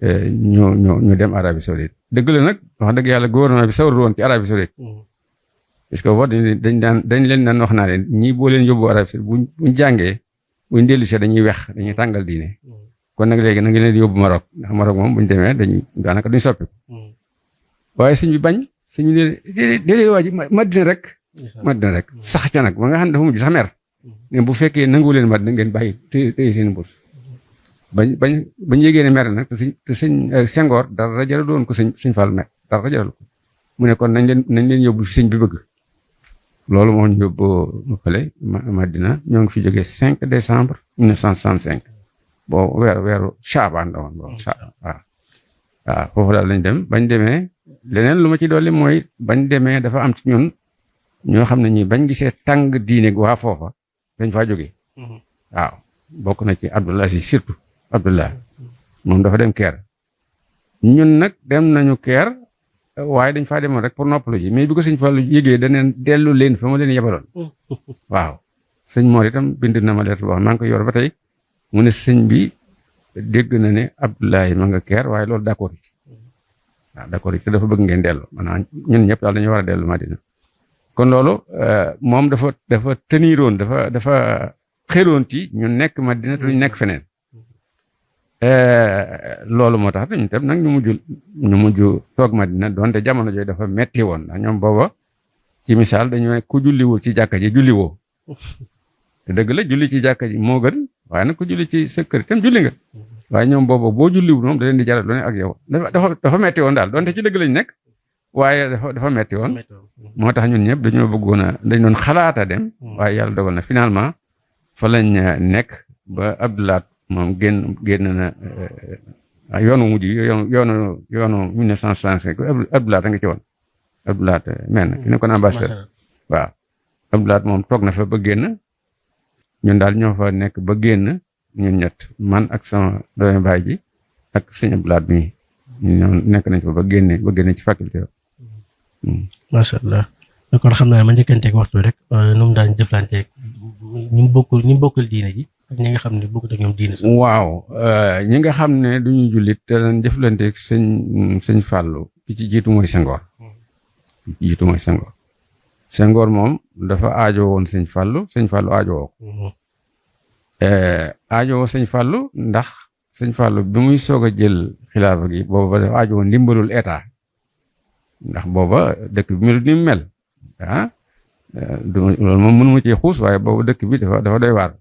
ñu dem Arabie Saoudite dëgg la nag wax dëgg yàlla gouvernement bi sawarul woon ci Arabie Saoudite parce que dañ leen daan wax naa leen ñii boo leen yóbbu Arabie Saoudite buñ jàngee buñ dellusee dañuy dañuy tàngal diine kon nag léegi na ngi leen yóbbu Maroc ndax Maroc moom buñ demee daanaka duñ soppi waaye sëñ bi bañ sëñ bi déedéet waa ji Madina rek sax ca nag ba nga xam ne dafa mujj sax mer ne bu fekkee nangu leen Madina ngeen bàyyi téye seen bourse bañ yégée ne mer nag te sëñ Senghor dara jaral doon ko sëñ Fall mer dara jaral ko mu ne kon nañ leen yóbbu fi sëñ bi bëgg loolu moo ñu yóbbu fële Madina ñoo ngi fi jógee 5 décembre 1965 boo weeru Chaabaan la woon boobu waaw foofu daal lañ dem bañ demee leneen lu ma ci dolli mooy bañ demee dafa am ci ñun ñoo xam ne ñi bañ gisee tàng diine waa foofa dañ faa jógee waaw bokk na ci Abdoul Aziz surtout Abdullah moom dafa dem Caire ñun nag dem nañu Caire waaye dañ faa demoon rek pour noppalu ji mais bi ko sëñ Fallu yégee daneen dellu leen fa ma leen yebaloon waaw sëñ Mor itam bind na ma lettre boo xam maa ngi ko yor ba tey mu ne sëñ bi dégg na ne Abdoulaye ma nga Caire waaye loolu d'accord ci waaw d'accord ci te dafa bëgg ngeen dellu maanaam ñun ñëpp daal dañu war a dellu Madina kon loolu moom dafa teniroon dafa xëroon ci ñu nekk Madina te ñu nekk feneen loolu moo tax dañu tam nag ñu mujj toog Madina donte jamono jooju dafa metti woon ndax ñoom booba ci misaal dañu ne ku julliwul ci jàkka ji julliwoo te dëgg la julli ci jàkka ji moo gën waaye nag ku julli ci sa kër itam julli nga waaye ñoom booba boo julliwul moom da leen di jaral lu ne ak yow dafa metti woon daal donte ci dëgg lañ nekk waaye dafa metti woon moo tax ñun ñëpp dañoo bëggoon dañ doon xalaata dem waaye yàlla dogal na finalement fa lañ nekk ba Abdoulaat moom génn na yoonu mujj yoonu 1965 Abdoulaat a nga ci woon Abdoulaat men ki nekkoon ambassadeur waaw Abdoulaat moom toog na fa ba génn ñun daal ñoo fa nekk ba génn ñun ñett man ak sama doomi baay ji ak sëñ Abdoulaat mi ñoo nekk nañ fa ba génne ci faculté macha allah kon xam naa ma njëkkanteeg waxtu rek nu mu daan jëflanteeg ñu bokkul diine ji ak ñi nga xam ne bokkut ak ñoom diine sax. waaw ñi nga xam ne duñu jullit te daan jëflanteeg sëñ Fallou ki ci jiitu mooy Senghor Senghor moom dafa aajo woon sëñ Fallou aajo woo ko aajo woo sëñ Fallou ndax sëñ Fallou bi muy soog a jël xilaafa gi booba dafa aajo woon ndimbalul état ndax booba dëkk bi mel ni mu mel loolu moom mënu ma ci xuus waaye booba dëkk bi dafa doy waar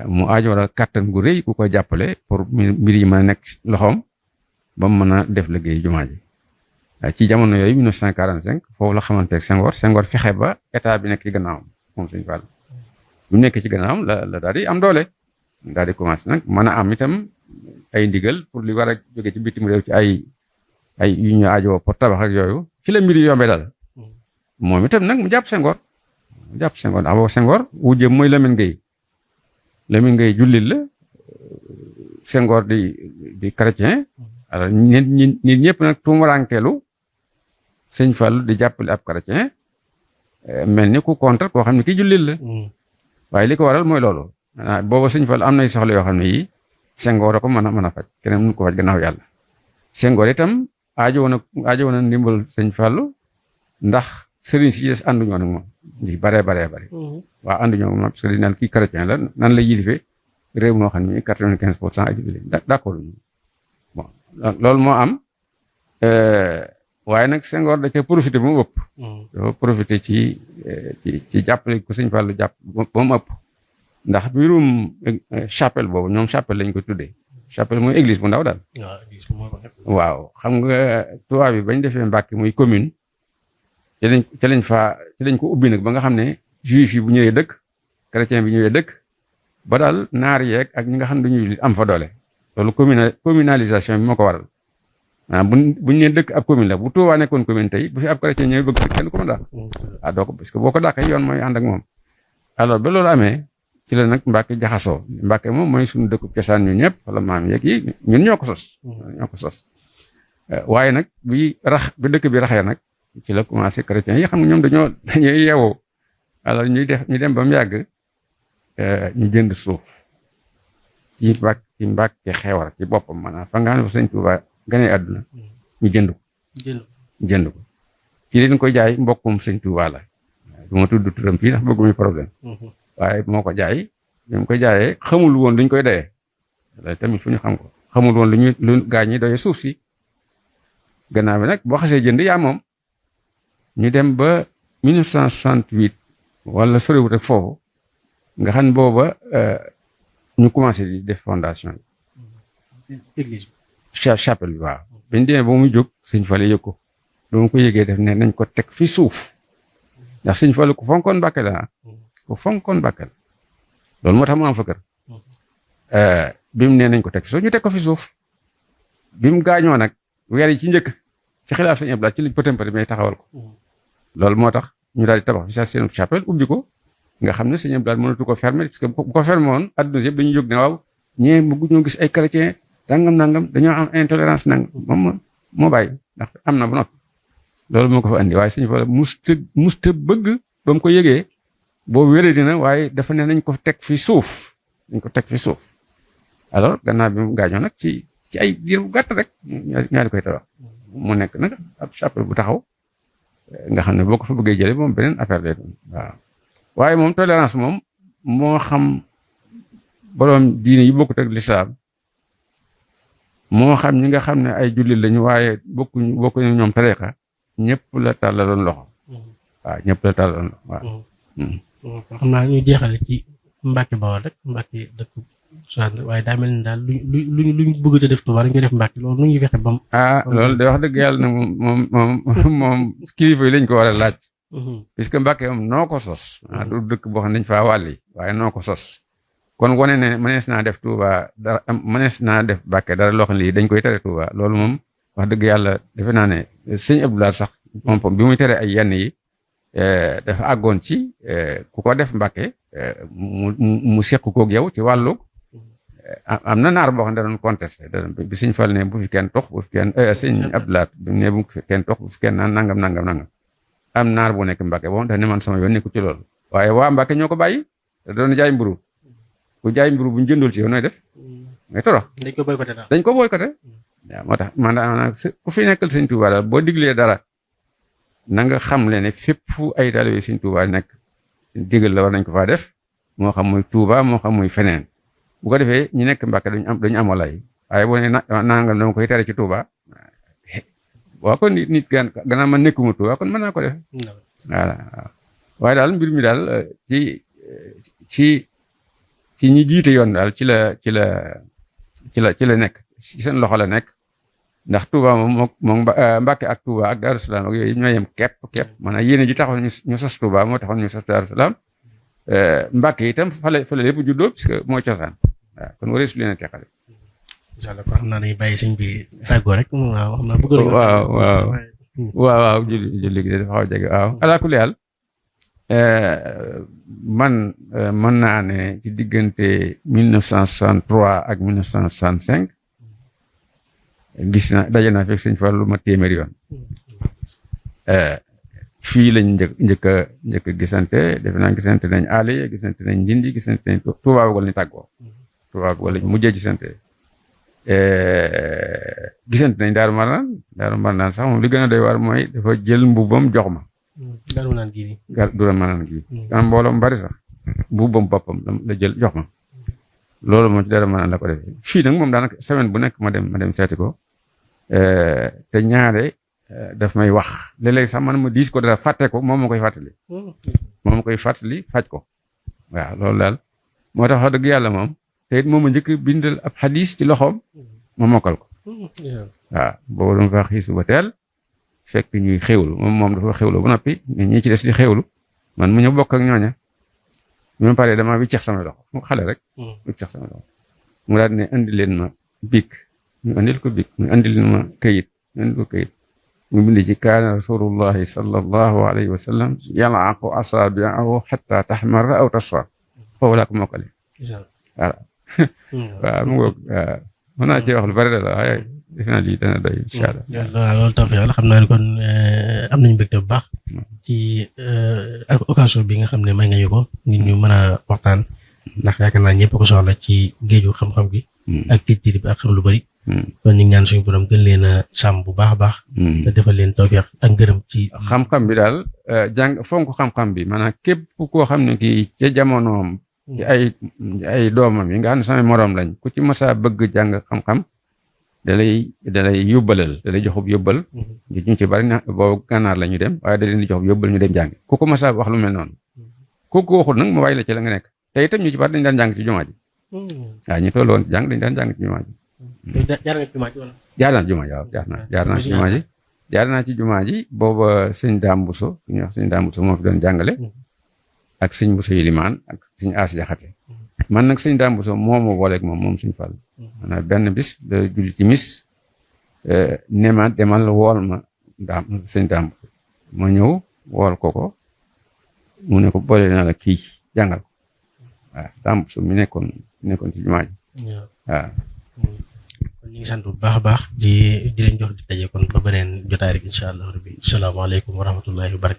mu aajo waral kàttan gu rëy ku ko jàppale pour mbir yi mën a nekk loxoom ba mu mën a def liggéey jumaa ji ci jamono yooyu 1945 foofu la xamanteeg Senghor fexe ba état bi nekk ci gannaawam moom sëñ Fallou bi mu nekk ci gannaawam la daal di am doole daal di commencé nag mën a am itam ay ndigal pour li war a jóge ci bitim réew ci ay yu ñu aajowoo pour tabax ak yooyu ci la mbir yi yombee daal moom itam nag mu jàpp Senghor ndax boobu Senghor wujjëm mooy Lamine Gueye jullit la Senghor di chrétien alors nit ñëpp nag tuumaraankeelu sëñ Fallou di jàppale ab chrétien mel ni ku contre koo xam ne kii jullit la waaye li ko waral mooy loolu booba sëñ Fallou am nay soxla yoo xam ne yii Senghor a ko mën a faj keneen mënu ko faj gannaaw yàlla Senghor itam aajo woon na ndimbal sëñ Fallou ndax sëriñ si des ànduñoo nag moom di baree waaw ànduñoo moom parce que dañ naan kii chrétien la nan la yilifee réew moo xam ne 95% ay jullit d'accord bon loolu moo am waaye nag Senghor da ca profité ba mu ëpp dafa profité ci jàppale ko sëñ Fallou jàpp ba mu ëpp ndax mbirum chapelle boobu ñoom chapelle lañ ko tuddee chapelle mooy église bu ndaw daal waaw xam nga tubaab bi bañ defee Mbàkke muy commune ci lañ ko ubbi nag ba nga xam ne juif yi bu ñëwee dëkk chrétien bi ñëwee dëkk ba daal naar yeeg ak ñi nga xam ne duñu am fa doole loolu communalisation bi moo ko waral buñ nee dëkk ab commune la bu Tuubaa nekkoon commune tey bu fi ab chrétien ñëwee bëgg kenn ko mën daal doo ko parce que boo ko dàqee yoon mooy ànd ak moom alors ba loolu amee ci la nag Mbàkke jaxasoo Mbàkke moom mooy suñu dëkku cosaan ñun ñëpp wala maam yeeg yi ñun ñoo ko sos waaye nag bi dëkk bi raxee nag ci la commencé chrétiens yi xam nga ñoom dañuy yeewoo alors ñu dem ba mu yàgg ñu jënd suuf ci Mbàkke Xewar ci boppam maanaam fa nga xam ne sëñ Tuubaa ganee àdduna ñu jënd ko ki leen ko jaay mbokkum sëñ Tuubaa la du ma tudd turam fii ndax bëggumi problème waaye moo ko jaay bi mu ko jaayee xamul woon luñ koy doyee loolu tamit fu ñu xam ko xamul woon lu gaañ ñi doyee suuf si gannaaw bi nag boo xasee jënd yaa moom ñu dem ba 1968 wala soriwut ak foofu nga xam booba ñu commencé di def fondation bi église chapelle bi waaw bañ demee ba mu jóg sëñ Fallu yëg ko ba mu ko yëgee def ne nañ ko teg fi suuf ndax sëñ Fallu ku fonkoon Mbàkke la ku fonkoon Mbàkke la loolu moo tax mu am fa kër bi mu nee nañ ko teg fi suuf ñu teg ko fi suuf bi mu gaañoo nag weer yi ci njëkk ci xilaaf sëñ Abdou Lahad ci liñ pëtëmpati mais taxawal ko loolu moo tax ñu daal di tabax fi sa seen chapelle ubbi ko nga xam ne sëñ Abdou Lahad mënatu ko fermer parce que bu ko fermer woon adduna yëpp dañuy jóg ne waaw ñee bëgg ñoo gis ay chrétien nangam dañoo am intolérance nangam moom moo bàyyi ndax am na ba noppi loolu moo ko fa andi waaye sëñ Fallu musta bëgg ba mu ko yëgee boo wéree dina waaye dafa ne nañ ko teg fi suuf alors gannaaw bi mu gaañoo nag ci ay diir bu gàtt rek ñaari koy tabax mu nekk nag ab chapelle bu taxaw nga xam ne boo ko fa bëggee jëlee moom beneen affaire lay doon waaw waaye moom tolérance moom moo xam boroom diine yi bokkut ak lislaam moo xam ñi nga xam ne ay jullit lañu waaye bokkuñu ñoom tariqa ñëpp la tàllaloon loxo waaw ñëpp la tàllaloon loxo waaw. xam naa ñu jeexale ci Mbàkke Bawol rek Mbàkke dëkk waaye daa mel ni daal luñ bëgg a def Tuubaa dañ koy def Mbàkke loolu nu ñuy fexe bam loolu de wax dëgg yàlla nag moom kilifa yi lañ ko war a laaj. puisque Mbàkke moom noo ko sos. du dëkk boo xam ne dañ faa wàlli waaye noo ko sos. kon wane ne mënees naa def Touba dara mënees naa def Mbàkke dara loo xam ne lii dañ koy tere Touba loolu moom wax dëgg yàlla defe naa ne sëñ Abdou Lahad sax moom bi muy tere ay yenn yi dafa àggoon ci ku ko def Mbàkke mu seq koog yow ci wàllu am na naar boo xam ne da doon contesté bi sëñ Fall ne bu fi kenn tox bu fi kenn sëñ Abdou Lahad bi ne bu fi kenn tox bu fi kenn naan nangam am naar bu nekk Mbàkke boo dafa ne man sama yoon nekku ci loolu waaye waa Mbàkke ñoo ko bàyyi da doon jaay mburu ku jaay mburu bu ñu jëndul ci yow nooy def ngay torox dañ ko boycotté waaw moo tax maanaam ku fi nekkal sëñ Touba daal boo diglee dara na nga xam le ne fépp fu ay taalibe sëñ Touba nekk digal la war nañ ko faa def moo xam muy Touba moo xam muy feneen bu ko defee ñi nekk Mbàkke dañu am walay waaye boo ne nangam dama koy tere ci Touba waaw kon nit gannaaw man nekkuma Touba kon mën naa ko def voilà waaye daal mbir mi daal ci ñi jiite yoon daal ci la nekk ci seen loxo la nekk ndax Touba moom Mbàkke ak Touba ak Daaru Salaam ak yooyu ñoo yem képp maanaam yéene ji taxoon ñu sos Touba moo taxoon ñu sos Daaru Salaam Mbàkke itam fale lépp juddoo parce que moo cosaan waaw kon waree su leen a teqale. incha allah kon xam naa dañuy bàyyi sëñ bi tàggoo rek waaw xam naa bëgg waaw julli gi dafa xaw a jege waaw ala kulli haal man mën naa ne ci diggante 1963 ak 1965 daje naa fekk sëñ Fallu ma téeméeri yoon fii lañ njëkk a gisante defe naa gisante nañ Aliya gisante nañ Ndindi gisante nañ Touba Bagol lañ tàggoo Touba Bagol lañ mujjee gisante gisante nañ Daaru Marnaan sax moom li gën a doy waar mooy dafa jël mbubam jox ma Daaru Marnaan gii am mbooloo mu bari sax mbubam boppam la jël jox ma loolu moom ci Daaru Marnaan la ko defee fii nag moom daanaka semaine bu nekk ma dem seeti ko te ñaare daf may wax léeg-léeg sax man ma diis ko dara fàtte ko moom ma koy fàttali faj ko waaw loolu daal moo tax wax dëgg yàlla moom te it moom ma njëkk bindal ab xadis ci loxoom ma mokkal ko waaw boobu dama fa xiisu ba teel fekk ñuy xewlu moom dafa xewlu ba noppi mais ñi ci des di xewlu man mu ñëw bokk ak ñooña bi ma paree dama wiccax sama loxo mu xale rek wiccax sama loxo mu daal ne andi leen ma bic ñu andil ko bic ñu andil ma kayit ñu andil ko kayit mu bind ci kaana rasulullahi sallallahu alayhi wa sallam yalaqu asaabi'ahu hatta tahmarra aw tasfar foofu laa ko mokkale voilà waaw mu ngoog waaw mën naa cee wax lu bari la waaye defe naa lii dana doy incha allah. waaw loolu taw fi yàlla xam naa ne kon am nañu mbégte bu baax ci ak occasion bi nga xam ne may nga ñu ko ngir ñu mën a waxtaan ndax yaakaar naa ñëpp ko soxla ci géeju xam-xam gi ak tiit bi ak xam lu bari kon ñu ngi ñaan suñu borom gën leen a sàmm bu baax a baax te defal leen tawfeex ak ngërëm ci xam-xam bi daal jàng fonk xam-xam bi maanaam képp koo xam ne kii ca jamonoom ci ay doomam yi nga xam ne samay moroom lañ ku ci masa bëgg jàng xam-xam da lay yóbbalal da lay joxub yóbbal ñu ci bari na boobu gànnaar la ñu dem waaye da leen di joxub yóbbal ñu dem jàng ku ko masa wax lu mel noonu ku ko waxul nag mu bàyyi la ci la nga nekk te itam ñu ci bari dañ daan jàng ci jumaa ji waaw ñu toll woon jàng dañ daan jàng ci jumaa ji jaar naa jumaa ji waaw jaar naa ci jumaa ji jaar naa ci jumaa ji booba sëñ Daam Buso ñu wax sëñ Daam Buso moo fi doon jàngale ak sëñ Buso Yilimaan ak sëñ Aas Jaxate man nag sëñ Daam Buso moo ma booleeg moom sëñ Fall maanaam benn bis da julli ci mis ne ma demal wool ma sëñ Daam Buso ma ñëw wool ko mu ne ko boole naa la kii jàngal ko waaw Daam Buso mi nekkoon ci jumaa ji waaw kon ñu ngi sant bu baax a baax di leen jox di daje kon ba beneen jotaay rek incha allah rabbi salaamaaleykum wa rahmatullahi wa barakatu